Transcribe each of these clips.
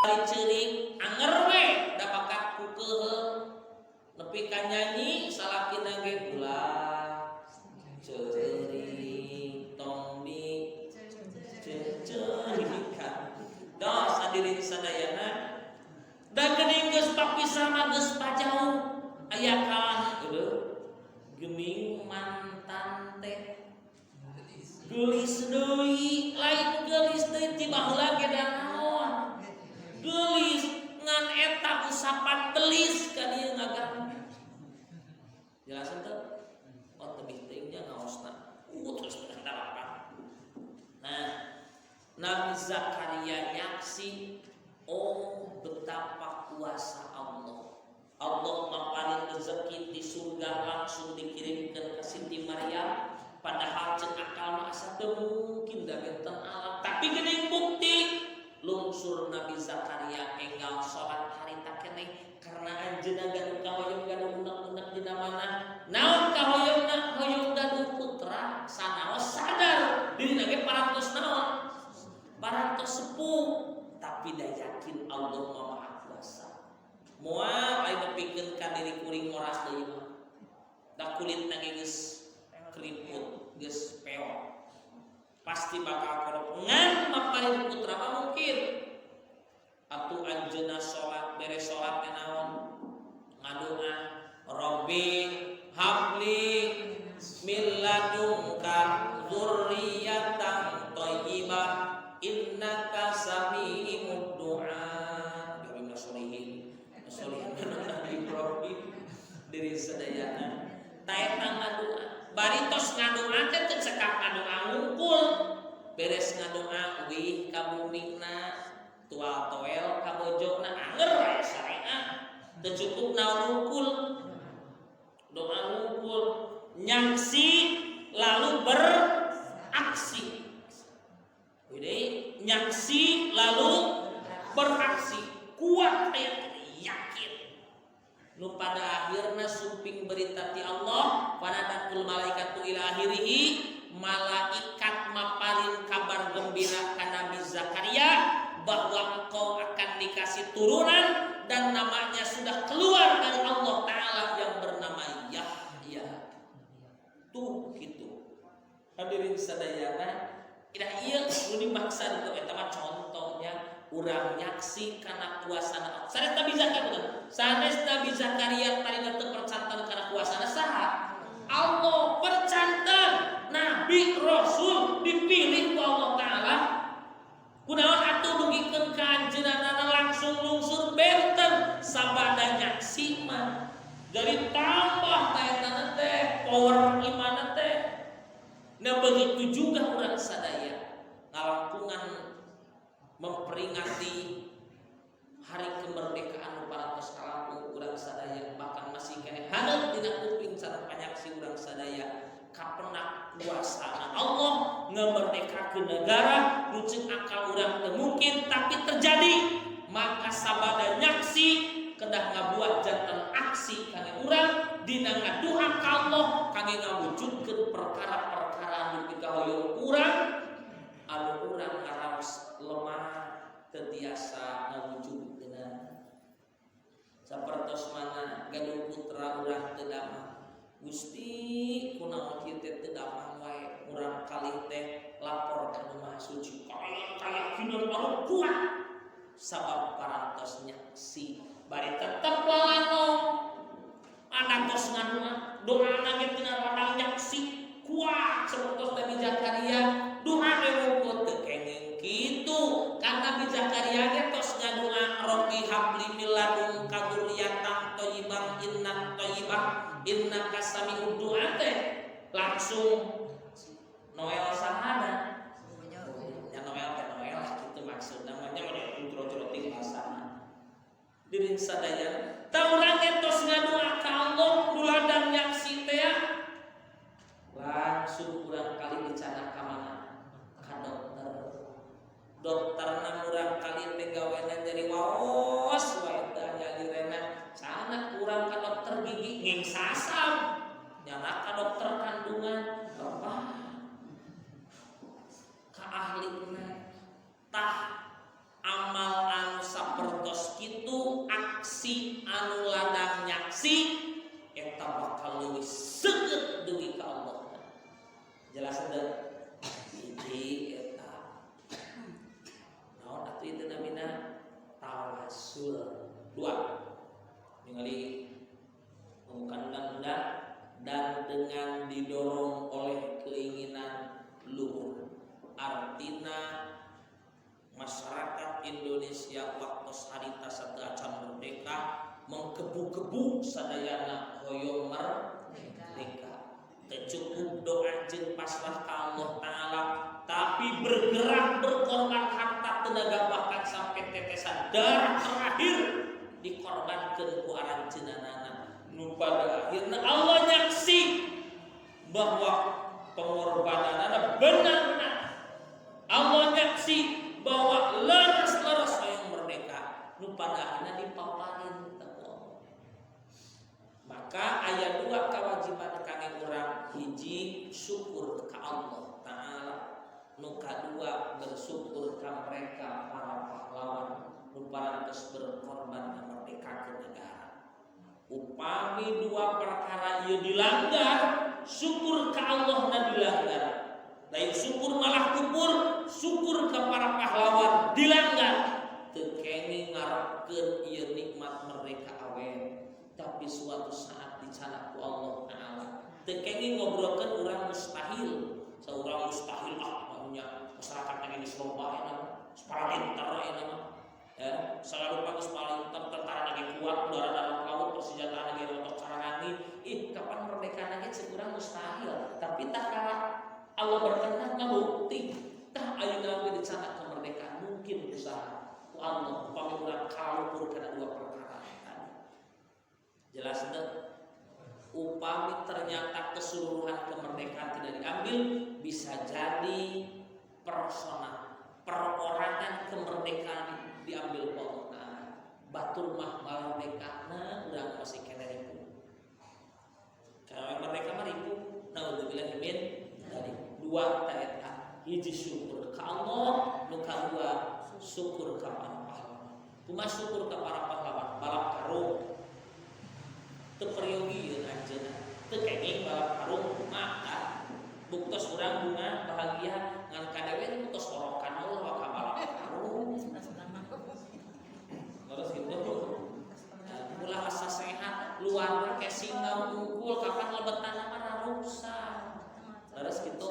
Ceurik anger we da bakat ku keuheul nepi ka nyanyi salakina ge, "Ulah ceurik, tong di ceucerikan." Dos, hadirin sadayana, da geuning geus papisah mah geus pajauh, aya kalah eueuh geuning mantan teh geulis deui. Lain geulis deui ti baheula ge, da naon geulis, ngan eta usapan belis ka dieu ngaganggu. Jelasan teu? Oh, tebih teuing nya ngaosna. Terus delapan. Nah, Nabi Zakaria nyaksi, oh, betapa kuasa Allah. Allah maparin rezeki di surga, langsung dikirimkan ke Siti Maryam, padahal cek akal mah asa teu mungkin, da benten alam. Tapi geuning bukti lungsur Nabi Zakaria enggal salat harita keneh karena anjeunna gaduh kahoyong, gaduh unek-unek dina mana. Naon kahoyongna? Hoyong gaduh putra. Sanaos sadar dirina ge parantos naon, parantos sepuh, tapi da yakin Allah Maha Kuasa. Moal aing nepikeun ka diri kuring moras deui mah, da kulitna ge geus keriput, geus peot, pasti bakal kolot, ngan maparin putra mah mungkin. Atuh anjeunna salat, beres salat teh naon? Ngadoa, "Rabbi habli min ladunka dzurriyyatan thayyibah innaka sami'ud du'a." Bimbing sholihin, sholihin Nabi Ibrahim diri sadayana. Ta eta ngadoa, bari tos ngadoa teh teu cekap ngadoa ngungkul. Beres ngadoa, wih ka bumina, tual toel ka bojona, anger aya syariat. Teu cukup naon ngungkul, doa ngungkul. Nyaksi lalu beraksi. Jadi nyaksi lalu beraksi, kuat ayat yakin. Nu pada akhirnya sumping berita ti Allah, fanadatul malaikatu ila akhirihi, malaikat maparin kabar gembira ka Nabi Zakaria bahwa engkau akan dikasih turunan dan namanya sudah keluar dari Allah Ta'ala yang bernama Yahya. Tuh gitu. Hadirin sadayana, tidak iya nu dimaksa itu, eta mah contohnya urang nyaksi karena kuasana. Sanes Nabi Zakaria, sanes Nabi Zakaria tadina teu percanten karena kuasana saha? Allah. Percanten Nabi Rasul dipilih ku Allah Ta'ala. Kunaon atuh dugikeun ka anjeunna langsung lungsur benten? Sabada nyaksi mah jadi tambah ta eta teh power iman teh. Nah, begitu juga urang sadaya ngalangkungan memperingati hari kemerdekaan parantos kalangkung urang sadaya, bahkan masih keneh haneut dina kuping sareng panyaksi urang sadaya, kapenak kuasana Allah ngemerdekakeun negara nu ceuk akal urang teu mungkin, tapi terjadi. Maka sabada nyaksi kedah ngabuat janten aksi kangge urang dina ngaduha ka Allah kangge ngawujudkeun perkara-perkara anu pikahoyong urang, anu urang ngaraos lemah, teu tiasa ngawujudkeun. Sapertos mana gaduh putra, urang teu damang, "Gusti, kunaon kieu teh teu damang wae?" Urang kalih teh lapor ka Nu Maha Suci, kayakinan anu kuat sabab parantos nyaksi, bari tetep lalano anak tos ngadua doa ge tina ladang nyaksi kuat seperti Nabi Zakaria. Doa ge teu kenging kitu kan. Nabi Zakaria ge tos ngadua, "Rabbi habli min ladunka dzurriyyatan thayyibah innak thayyibah innaka sami'ud du'a" teh langsung Noel sahana ya, Noel teh Noel gitu maksud namanya mah putra bahasana. Diri sadaya tah, urang ge tos ngadua ka Allah nu ladang nyaksi teh, langsung kurang kali dicanak ka mana? Ka dokter. Dokterna murang kali teh gawena nyeri waos wae teh nyalirena sana. Kurang ka dokter gigi, nging sasam nyana. Ka dokter kandungan, apa, ka ahlina. Tah, amal anu sapertos Jelas teu? Hiji eta naon atuh itu namina tawasul. Dua, ningali pembukaan undang-undang dan dengan didorong oleh keinginan luhur. Artina masyarakat Indonesia waktu harita sateuacan merdeka menggebu-gebu sadayana hoyong merdeka. Teu cukup doa jeung pasrah ka Allah Ta'ala, tapi bergerak, berkorban harta, tenaga, bahkan sampai tetesan darah terakhir dikorbankan ku aranjeunana, nu pada akhirnya Allah nyaksi bahwa pengorbananana benar-benar. Allah nyaksi bahwa leres-leres hoyong merdeka, nu pada akhirnya dipaparin ku Allah. Maka aya dua kewajiban kangge urang: hiji, syukur ka Allah Ta'ala, nu kadua, bersyukur ka mereka para pahlawan nu parantos berkorban ngamerdekakeun negara. Upami dua perkara ieu dilanggar, syukur ka Allah na dilanggar, lain syukur malah kufur, syukur ke para pahlawan dilanggar, teu kenging ngarepkeun ieu nikmat merdeka awet. Tapi suatu saat dicandak ku Allah Ta'ala. Teu kenging ngobrolkeun urang mustahil, saurang mustahil, ah maunya masyarakat yang ini loba enak, palinter enak mah. Ya, selalu bagus palinter, tentara lagi kuat, udara darat laut, persenjataan lagi untuk cara. Ih, kapan merdeka lagi cek urang mustahil. Tapi tak kalah Allah berkehendak ngabukti. Tah, ayeuna oge dicandak kemerdekaan mungkin usaha ku Allah upami urang kaluhur kana dua perkara tadi. Jelas teu? Upami ternyata keseluruhan kemerdekaan tidak diambil, bisa jadi personal, perorangan kemerdekaan diambil ku Allah Ta'ala. Batur mah merdekana, urang masih keneh ripuh. Kalau merdeka mah ripuh, naudzubillah min dzalik. Dua ta eta, hiji syukur ka Allah, nu kadua syukur ka para pahlawan. Kumaha syukur ka para pahlawan? Balap karung. Teu peryogi yeun anjeunna. Teu kenging balap karung, maka buktos urang bunga bahagia ngan kadewe buktos orokan Allah ka balap karung. Terus gitu. Ulah asa sehat, luar casing unggul, kapan lebetan mah rusak. Terus gitu.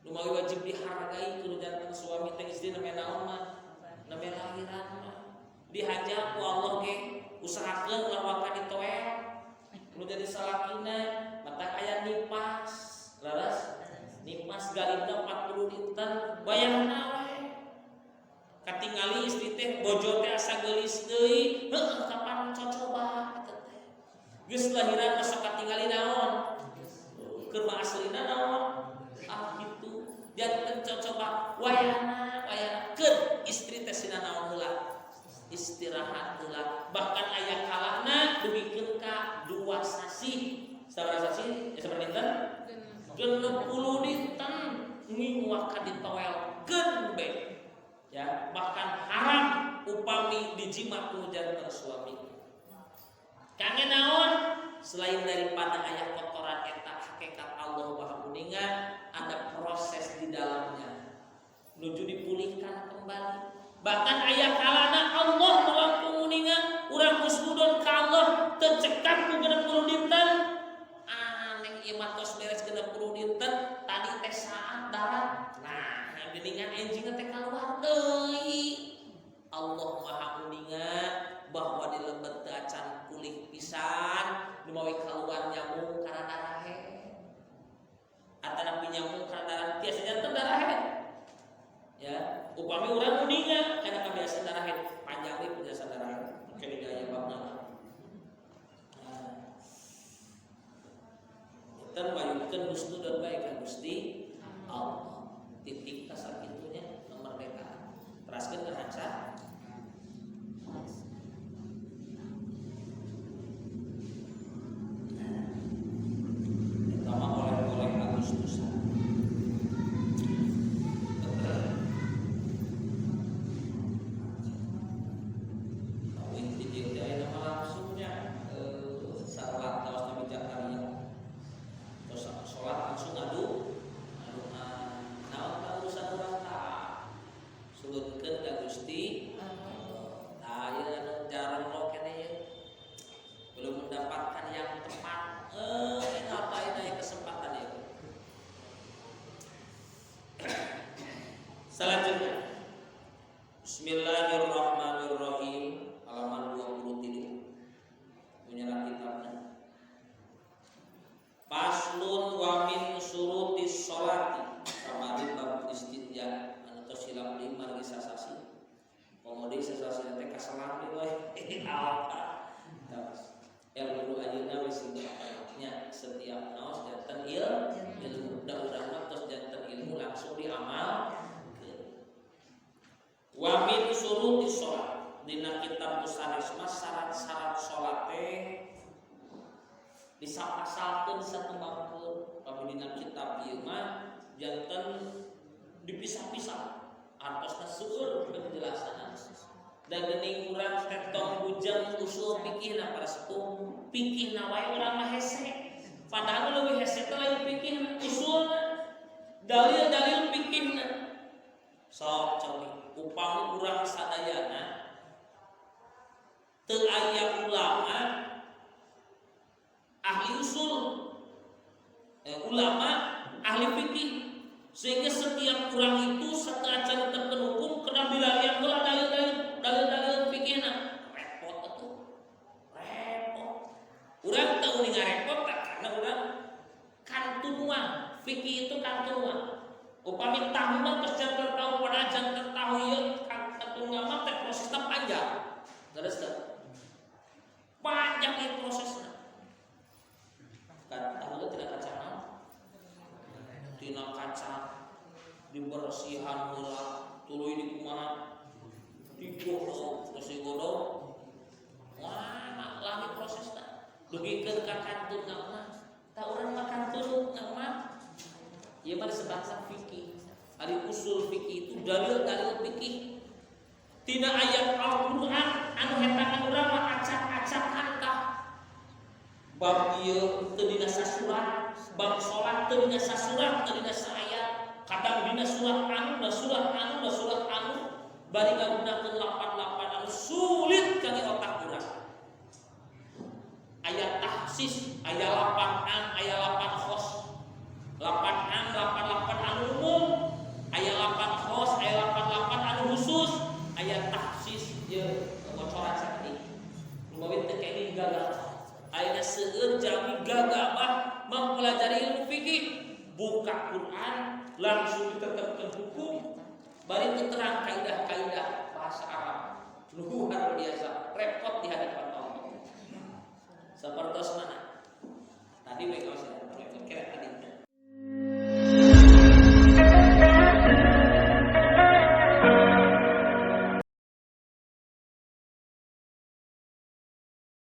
Lumawi wajib dihargai kudu janten suami teh istri, namanya naon mah? Namanya lahiran mah. Dihaja ku Allah ge usahakeun ulah waka ditoel. Nu jadi salakina mata aya nipas. Leres? Nipas galibna 40 dinten, bayarna we. Katingali istri teh, bojo teh asa geulis deui, heuh kapan cocoba eta teh. Geus lahiran masa katingali naon? Keur mah aslina naon? Ah gitu. Janten cocoba wayana wayana keun istri teh sina naon heula? Istirahat heula. Bahkan aya kalana dugikeun ka 2 sasih. Sabaraha sasih? Ya, sabaraha dinten? 60 dinten nginguak ka ditoelkeun be. Ya, bahkan haram upami dijima ku janten suami. Kangge naon? Selain daripada aya kotoran eta, hakikat Allah Maha Uninga ada proses di dalamnya menuju dipulihkan kembali. Bahkan aya kalana Allah nu langkung uninga, urang husnudon ka Allah teu cekap ku 60 dinten. Aneh ieu mah, tos beres 60 dinten, tadi teh saat darat. Nah, geuningan enjing teh kaluar deui. Allah Maha Uninga bahwa di lebet teu acan pulih pisan, nu mawi kaluar nyambung kana darahe. Atanapi nyambung kana darah tiasa janten darahe. Ya, upami urang uninga kana kebiasaan darahe, panjang deui penjelasan darahe. Oke, di gaya babna lah. Nah, janten mayunkeun husnudon bae ka Gusti Allah. Titik kasakitunya kemerdekaan. Teraskeun ke haca. Pertama oleh-oleh Agustusan. Kawin di dieu teh aya nama langsungnya salat tawas Nabi Zakaria. Terus salat langsung ngadu. Wa min syurutis sholati. Kamari bab istinja anu tos hilap deui margi sasasi. Komo deui sasasi teh kaselang deui we. Apa? Terus ilmu ayeuna we sing nya setiap naos janten ilmu, da urang mah tos janten ilmu langsung diamal. Wa min syurutis sholat, dina kitab musanis mah syarat-syarat sholat teh disapasalkeun satembangkeun. Pami dina kitab ieu mah janten dipisah-pisah, artosna seueur penjelasan. Dan geuning urang teh tong bujeng usul fikihna, para sepuh. Fikihna wae urang mah hese, padahal leuwih hese teh lain fikihna, usulna, dalil-dalil fikihna. Sok cobi upami urang sadayana teu aya ulama ahli usul, ulama ahli fikih, sehingga setiap orang itu sateuacan tetepkeun hukum kena bilarian heula dalil-dalil, dalil-dalil fikihna, repot atuh, repot. Urang teu uning repot tak karena urang kantunuan fikih itu, kantunuan. Upami tahu mah terus jangan tahu pada jangan tahu ieu kantunuan mah teh prosesna panjang. Terus teh panjang ieu prosesna kan. Tahu tidak kacang naon? Tina kacang dibersihan heula, tuluy dikumaha, digodok, terus digodok. Wah, lami prosesna dugikeun ka kantun mah. Tah, urang mah kantun mah ieu mah disebutna fikih. Ari usul fikih itu dalil-dalil fikih tina ayat Al-Qur'an anu hetangan urang mah acak-acakan. Tah, bab ieu teu dina sasurat, bab salat teu dina sasurat, teu dina saayat, kadang dina surat anu, da surat anu, da surat anu, bari ngagunakeun lapan-lapan anu sulit kangge otak urang. Aya takhsis, aya lapan am, aya lapan khos. Lapan am, lapan lapan anu umum, aya lapan khos, aya lapan lapan anu khusus, aya takhsis. Ieu kebocoran sakedik. Lumawi teu kenging gagal. Ayeuna seueur jalmi gagabah mempelajari ilmu fikih, buka Quran langsung ditetapkan hukum, bari teu terang kaidah-kaidah bahasa Arab. Luar biasa repot di hadapan Allah. Seperti mana tadi we kaos ya.